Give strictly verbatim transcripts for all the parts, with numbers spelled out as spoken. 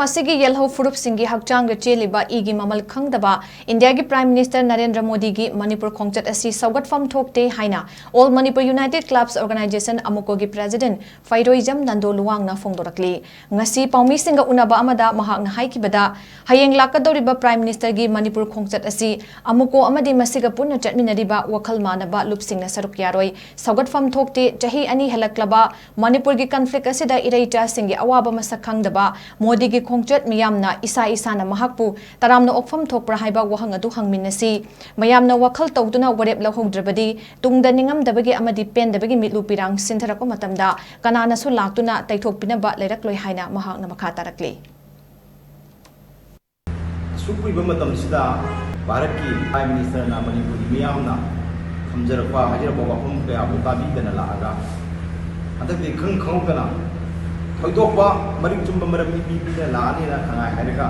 ꯃꯁꯤꯒꯤ ꯌꯦꯜꯍꯧ ꯐꯨꯔꯨꯞꯁꯤꯡꯒꯤ ꯍꯛꯆꯥꯡꯗ ꯆꯦꯜꯂꯤꯕ ꯏꯒꯤ ꯃꯃꯜ ꯈꯪꯗꯕ ꯏꯟꯗꯤꯌꯥꯒꯤ Prime Minister ꯅꯔꯦꯟꯗ꯭ꯔ ꯃꯣꯗꯤꯒꯤ ꯃꯅꯤꯄꯨꯔ ꯈꯣꯡꯆꯠ ꯑꯁꯤ ꯁꯧꯒꯠꯐꯝ ꯊꯣꯛꯇꯦ ꯍꯥꯏꯅ All Manipur United Clubs Organization, ꯑꯃꯨꯀꯣꯒꯤ President ꯐꯩꯔꯣꯏꯖꯝ Nando ꯂꯨꯋꯥꯡꯅ ꯐꯣꯡꯗꯣꯔꯛꯂꯤ꯫ ꯉꯁꯤ ꯄꯥꯎꯃꯤꯁꯤꯡꯒ ꯎꯅꯕ ꯑꯃꯗ ꯃꯍꯥꯛꯅ ꯍꯥꯏꯈꯤꯕꯗ, ꯍꯌꯦꯡ ꯂꯥꯛꯀꯗꯧꯔꯤꯕ Prime Ministerꯒꯤ ꯃꯅꯤꯄꯨꯔ ꯈꯣꯡꯆꯠ ꯑꯁꯤ ꯑꯃꯨꯀꯣ ꯑꯃꯗꯤ ꯃꯁꯤꯒ ꯄꯨꯟꯅ ꯆꯠꯃꯤꯟꯅꯔꯤꯕ ꯋꯥꯈꯜ ꯃꯥꯟꯅꯕ ꯂꯨꯞꯁꯤꯡꯅ ꯁꯔꯨꯛ ꯌꯥꯔꯣꯏ꯫ ꯁꯧꯒꯠꯐꯝ ꯊꯣꯛꯇꯦ꯫ ꯆꯍꯤ ꯑꯅꯤ ꯍꯦꯜꯂꯛꯂꯕ ꯃꯅꯤꯄꯨꯔꯒꯤ conflict ꯑꯁꯤꯗ ꯏꯔꯩꯆꯥꯁꯤꯡꯒꯤ ꯑꯋꯥꯕ ꯃꯁꯛ ꯈꯪꯗꯕ ꯃꯣꯗꯤꯒꯤ ꯈꯣꯡꯆꯠ ꯃꯤꯌꯥꯝꯅ ꯏꯁꯥ ꯏꯁꯥꯅ ꯃꯍꯥꯛꯄꯨ ꯇꯔꯥꯝꯅ ꯑꯣꯛꯐꯝ ꯊꯣꯛꯄ꯭ꯔꯥ ꯍꯥꯏꯕ ꯋꯥꯍꯪ ꯑꯗꯨ ꯍꯪꯃꯤꯟꯅꯁꯤ꯫ ꯃꯌꯥꯝꯅ ꯋꯥꯈꯜ ꯇꯧꯗꯨꯅ ꯋꯥꯔꯦꯞ ꯂꯧꯍꯧꯗ꯭ꯔꯕꯗꯤ ꯇꯨꯡꯗ ꯅꯤꯡꯉꯝꯗꯕꯒꯤ ꯑꯃꯗꯤ ꯄꯦꯟꯗꯕꯒꯤ ꯃꯤꯠꯂꯨ ꯄꯤꯔꯥꯡ ꯁꯤꯟꯊꯔꯛꯄ ꯃꯇꯝꯗ ꯀꯅꯥꯅꯁꯨ ꯂꯥꯛꯇꯨꯅ ꯇꯩꯊꯣꯛꯄꯤꯅꯕ ꯂꯩꯔꯛꯂꯣꯏ ꯍꯥꯏꯅ ꯃꯍꯥꯛꯅ ꯃꯈꯥ ꯇꯥꯔꯛꯂꯤ꯫ ꯑꯁꯨꯛ ꯀꯨꯏꯕ ꯃꯇꯝꯁꯤꯗ ꯚꯥꯔꯠꯀꯤ Prime Ministerꯅ ꯃꯅꯤꯄꯨꯔꯒꯤ ꯃꯤꯌꯥꯝꯅ ꯊꯝꯖꯔꯛꯄ, ꯍꯥꯏꯖꯔꯛꯄ ꯋꯥꯐꯝ ꯀꯌꯥꯕꯨ ꯇꯥꯕꯤꯗꯅ ꯂꯥꯛꯑꯒ, ꯍꯟꯗꯛꯇꯤ ꯈꯪ ꯈꯪꯍꯧꯗꯅ ꯊꯣꯏꯗꯣꯛꯄ ꯃꯔꯤꯛ ꯆꯨꯝꯕ ꯃꯔꯝ ꯏꯄꯤ ꯄꯤꯗꯅ ꯂꯥꯛꯑꯅꯤꯅ ꯈꯪꯉꯥꯏ ꯍꯥꯏꯔꯒ,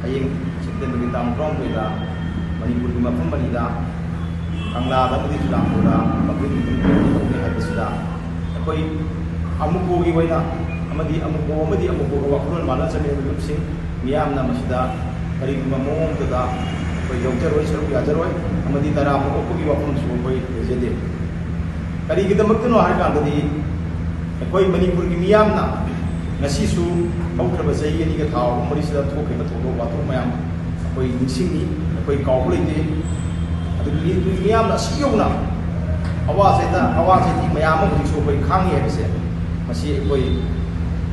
ꯍꯌꯦꯡ Septemberꯒꯤ ꯇꯥꯡ ꯇꯔꯥꯍꯨꯝꯗꯣꯏꯗ ꯃꯅꯤꯄꯨꯔꯒꯤ ꯃꯐꯝ ꯑꯅꯤꯗ, ꯀꯪꯂꯥꯗ ꯑꯃꯗꯤ ꯆꯨꯔꯆꯥꯟꯄꯨꯔꯗ public meeting ꯇꯧꯒꯅꯤ ꯍꯥꯏꯕꯁꯤꯗ, ꯑꯩꯈꯣꯏ ꯑꯃꯨꯀꯣꯒꯤ ꯑꯣꯏꯅ ꯑꯃꯗꯤ ꯑꯃꯨꯀꯣ ꯑꯃꯗꯤ ꯑꯃꯨꯀꯣꯒ ꯋꯥꯈꯜꯂꯣꯟ ꯃꯥꯟꯅ ꯆꯠꯃꯤꯟꯅꯕ ꯂꯨꯞꯁꯤꯡ ꯃꯤꯌꯥꯝꯅ ꯃꯁꯤꯗ ꯀꯔꯤꯒꯨꯝꯕ ꯃꯑꯣꯡ ꯑꯃꯗ ꯑꯩꯈꯣꯏ ꯌꯥꯎꯖꯔꯣꯏ, ꯁꯔꯨꯛ ꯌꯥꯖꯔꯣꯏ, ꯑꯃꯗꯤ ꯇꯔꯥꯝꯅ ꯑꯣꯛꯄꯒꯤ ꯋꯥꯐꯝꯁꯨ ꯑꯩꯈꯣꯏ ꯂꯩꯖꯗꯦ꯫ ꯀꯔꯤꯒꯤꯗꯃꯛꯇꯅꯣ ꯍꯥꯏꯔꯀꯥꯟꯗꯗꯤ, ꯑꯩꯈꯣꯏ ꯃꯅꯤꯄꯨꯔꯒꯤ ꯃꯤꯌꯥꯝꯅ ꯉꯁꯤꯁꯨ ꯍꯧꯈ꯭ꯔꯕ ꯆꯍꯤ ꯑꯅꯤꯒ ꯊꯥ ꯑꯍꯨꯝ ꯃꯔꯤꯁꯤꯗ ꯊꯣꯛꯈꯤꯕ ꯊꯧꯗꯣꯛ ꯋꯥꯊꯣꯛ ꯃꯌꯥꯝ ꯑꯩꯈꯣꯏ ꯅꯤꯡꯁꯤꯡꯉꯤ, ꯑꯩꯈꯣꯏ ꯀꯥꯎꯕ ꯂꯩꯇꯦ꯫ ꯑꯗꯨꯒꯤ ꯃꯤꯌꯥꯝꯅ ꯑꯁꯤ ꯌꯧꯅ ꯑꯋꯥ ꯆꯩꯊ-, ꯑꯋꯥ ꯆꯩꯊꯦꯡ ꯃꯌꯥꯝ ꯑꯃ ꯍꯧꯖꯤꯛꯁꯨ ꯑꯩꯈꯣꯏ ꯈꯥꯡꯉꯤ ꯍꯥꯏꯕꯁꯦ, ꯃꯁꯤ ꯑꯩꯈꯣꯏ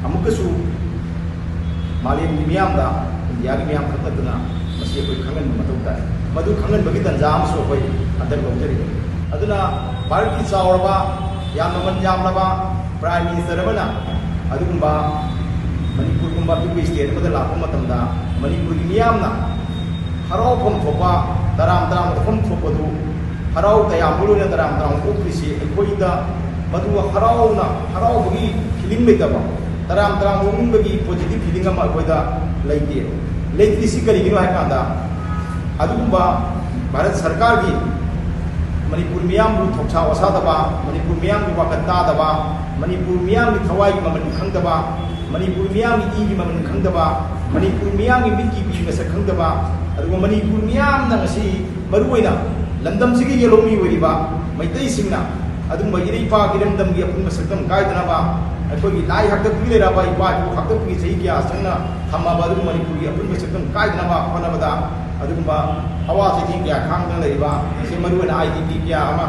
ꯑꯃꯨꯛꯀꯁꯨ ꯃꯥꯂꯦꯝꯒꯤ ꯃꯤꯌꯥꯝꯗ, ꯏꯟꯗꯤꯌꯥꯒꯤ ꯃꯤꯌꯥꯝ ꯈꯛ ꯅꯠꯇꯅ, ꯃꯁꯤ ꯑꯩꯈꯣꯏ ꯈꯪꯍꯟꯕ ꯃꯊꯧ ꯇꯥꯏ꯫ ꯃꯗꯨ ꯈꯪꯍꯟꯕꯒꯤ ꯇꯥꯟꯖꯥ ꯑꯃꯁꯨ ꯑꯩꯈꯣꯏ ꯍꯟꯗꯛ ꯂꯧꯖꯔꯤꯕꯅꯤ꯫ ꯑꯗꯨꯅ ꯚꯥꯔꯠꯀꯤ ꯆꯥꯎꯔꯕ, ꯌꯥꯝꯅ ꯃꯃꯜ ꯌꯥꯝꯂꯕ Prime Minister ꯑꯃꯅ ꯑꯗꯨꯒꯨꯝꯕ ꯃꯅꯤꯄꯨꯔꯒꯨꯝꯕ ꯑꯄꯤꯛꯄ state ꯑꯃꯗ ꯂꯥꯛꯄ ꯃꯇꯝꯗ, ꯃꯅꯤꯄꯨꯔꯒꯤ ꯃꯤꯌꯥꯝꯅ ꯍꯔꯥꯎꯐꯝ ꯊꯣꯛꯄ, ꯇꯔꯥꯝ ꯇꯔꯥꯝ ꯑꯣꯛꯐꯝ ꯊꯣꯛꯄꯗꯨ, ꯍꯔꯥꯎ ꯇꯌꯥꯝꯕ ꯂꯣꯏꯅ ꯇꯔꯥꯝ ꯇꯔꯥꯝ ꯑꯣꯛꯇ꯭ꯔꯤꯁꯤ ꯑꯩꯈꯣꯏꯗ ꯃꯗꯨ ꯍꯔꯥꯎꯅ, ꯍꯔꯥꯎꯕꯒꯤ feeling ꯂꯩꯇꯕ, ꯇꯔꯥꯝ ꯇꯔꯥꯝ ꯑꯣꯛꯅꯤꯡꯕꯒꯤ positive feeling ꯑꯃ ꯑꯩꯈꯣꯏꯗ ꯂꯩꯇꯦ꯫ ꯂꯩꯇ꯭ꯔꯤꯁꯤ ꯀꯔꯤꯒꯤꯅꯣ ꯍꯥꯏ ꯀꯥꯟꯗ, ꯑꯗꯨꯒꯨꯝꯕ ꯚꯥꯔꯠ ꯁꯔꯀꯥꯔꯒꯤ ꯃꯅꯤꯄꯨꯔ ꯃꯤꯌꯥꯝꯕꯨ ꯊꯧꯁꯥ ꯋꯥꯁꯥꯗꯕ, ꯃꯅꯤꯄꯨꯔ ꯃꯤꯌꯥꯝꯒꯤ ꯋꯥꯈꯜ ꯇꯥꯗꯕ, ꯃꯅꯤꯄꯨꯔ ꯃꯤꯌꯥꯝꯒꯤ ꯊꯋꯥꯏꯒꯤ ꯃꯃꯜ ꯈꯪꯗꯕ, ꯃꯅꯤꯄꯨꯔ ꯃꯤꯌꯥꯝꯒꯤ ꯏꯒꯤ ꯃꯃꯜ ꯈꯪꯗꯕ, ꯃꯅꯤꯄꯨꯔ ꯃꯤꯌꯥꯝꯒꯤ ꯃꯤꯠꯀꯤ ꯄꯤ ꯃꯁꯛ ꯈꯪꯗꯕ, ꯑꯗꯨꯒ ꯃꯅꯤꯄꯨꯔ ꯃꯤꯌꯥꯝꯅ ꯉꯁꯤ ꯃꯔꯨꯑꯣꯏꯅ ꯂꯝꯗꯝꯁꯤꯒꯤ ꯌꯦꯜꯍꯧꯃꯤ ꯑꯣꯏꯔꯤꯕ ꯃꯩꯇꯩꯁꯤꯡꯅ ꯑꯗꯨꯒꯨꯝꯕ ꯏꯔꯩꯄꯥꯛ ꯏꯔꯝꯗꯝꯒꯤ ꯑꯄꯨꯟꯕ ꯁꯛꯇꯝ ꯀꯥꯏꯗꯅꯕ, ꯑꯩꯈꯣꯏꯒꯤ ꯂꯥꯏ ꯍꯥꯛꯇꯛꯇꯒꯤ ꯂꯩꯔꯛꯑꯕ ꯏꯄꯥ ꯏꯄꯨ ꯍꯥꯛꯇꯛꯇꯒꯤ ꯆꯍꯤ ꯀꯌꯥ ꯆꯪꯅ ꯊꯝꯃꯕ ꯑꯗꯨꯒꯨꯝꯕ ꯃꯅꯤꯄꯨꯔꯒꯤ ꯑꯄꯨꯟꯕ ꯁꯛꯇꯝ ꯀꯥꯏꯗꯅꯕ ꯍꯣꯠꯅꯕꯗ ꯑꯗꯨꯒꯨꯝꯕ ꯑꯋꯥ ꯆꯩꯊꯦꯡ ꯀꯌꯥ ꯈꯥꯡꯗꯨꯅ ꯂꯩꯔꯤꯕ, ꯁꯤ ꯃꯔꯨꯑꯣꯏꯅ ꯑꯥꯏ ꯗꯤ ꯄꯤ ꯀꯌꯥ ꯑꯃ,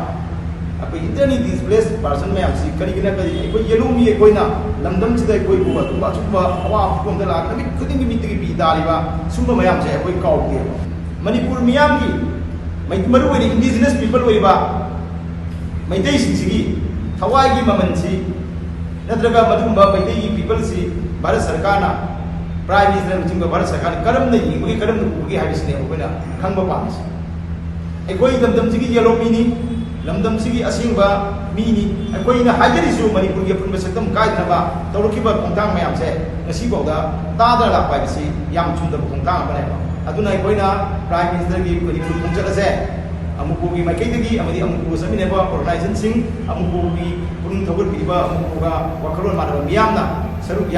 ꯑꯩꯈꯣꯏ internally displaced person ꯃꯌꯥꯝꯁꯤ ꯀꯔꯤꯒꯤꯅ ꯀꯔꯤ ꯑꯩꯈꯣꯏ ꯌꯦꯜꯍꯧꯃꯤ ꯑꯩꯈꯣꯏꯅ ꯂꯝꯗꯝꯁꯤꯗ ꯑꯩꯈꯣꯏꯕꯨ ꯑꯗꯨꯝꯕ ꯑꯆꯨꯝꯕ ꯑꯋꯥꯕ ꯐꯤꯕꯝꯗ ꯂꯥꯛꯑꯒ ꯅꯨꯃꯤꯠ ꯈꯨꯗꯤꯡꯒꯤ ꯃꯤꯠꯇꯒꯤ ꯄꯤ ꯇꯥꯔꯤꯕ ꯁꯨꯝꯕ ꯃꯌꯥꯝꯁꯦ ꯑꯩꯈꯣꯏ ꯀꯥꯎꯗꯦꯕ꯫ ꯃꯅꯤꯄꯨꯔ ꯃꯤꯌꯥꯝꯒꯤ, ꯃꯩ-, ꯃꯔꯨꯑꯣꯏꯅ indigenous people ꯑꯣꯏꯔꯤꯕ ꯃꯩꯇꯩꯁꯤꯡꯁꯤꯒꯤ ꯊꯋꯥꯏꯒꯤ ꯃꯃꯜꯁꯤ ꯅꯠꯇ꯭ꯔꯒ ꯃꯗꯨꯒꯨꯝꯕ ꯃꯩꯇꯩꯒꯤ peopleꯁꯤ ꯚꯥꯔꯠ ꯁꯔꯀꯥꯔꯅ, Prime Ministerꯅꯆꯤꯡꯕ ꯚꯥꯔꯠ ꯁꯔꯀꯥꯔꯅ ꯀꯔꯝꯅ ꯌꯦꯡꯕꯒꯦ, ꯀꯔꯝꯅ ꯎꯕꯒꯦ ꯍꯥꯏꯕꯁꯤꯅꯦ ꯑꯩꯈꯣꯏꯅ ꯈꯪꯕ ꯄꯥꯝꯃꯤꯁꯦ꯫ ꯑꯩꯈꯣꯏ ꯂꯝꯗꯝꯁꯤꯒꯤ ꯌꯦꯜꯍꯧꯃꯤꯅꯤ, ꯂꯝꯗꯝꯁꯤꯒꯤ ꯑꯁꯦꯡꯕ ꯃꯤꯅꯤ꯫ ꯑꯩꯈꯣꯏꯅ ꯍꯥꯏꯖꯔꯤꯁꯨ ꯃꯅꯤꯄꯨꯔꯒꯤ ꯑꯄꯨꯟꯕ ꯁꯛꯇꯝ ꯀꯥꯏꯗꯅꯕ ꯇꯧꯔꯛꯈꯤꯕ ꯈꯣꯡꯊꯥꯡ ꯃꯌꯥꯝꯁꯦ ꯉꯁꯤꯐꯥꯎꯗ ꯇꯥꯗꯅ ꯂꯥꯛꯄ ꯍꯥꯏꯕꯁꯤ ꯌꯥꯝ ꯆꯨꯝꯗꯕ ꯈꯣꯡꯊꯥꯡ ꯑꯃꯅꯦꯕ꯫ ꯑꯗꯨꯅ ꯑꯩꯈꯣꯏꯅ Prime Ministerꯒꯤ ꯃꯅꯤꯄꯨꯔ ꯈꯣꯡꯆꯠ ꯑꯁꯦ ꯑꯃꯨꯛꯄꯨꯒꯤ ꯃꯥꯏꯀꯩꯗꯒꯤ ꯑꯃꯗꯤ ꯑꯃꯨꯛꯄꯨꯒ ꯆꯠꯃꯤꯟꯅꯕ organizationꯁꯤꯡ, ꯑꯃꯨꯛꯄꯨꯒꯤ ꯄꯨꯛꯅꯤꯡ ꯊꯧꯒꯠꯄꯤꯔꯤꯕ, ꯑꯃꯨꯛꯄꯨꯒ ꯋꯥꯈꯜꯂꯣꯟ ꯃꯥꯟꯅꯕ ꯃꯤꯌꯥꯝꯅ ꯁꯔꯨꯛ ꯌꯥ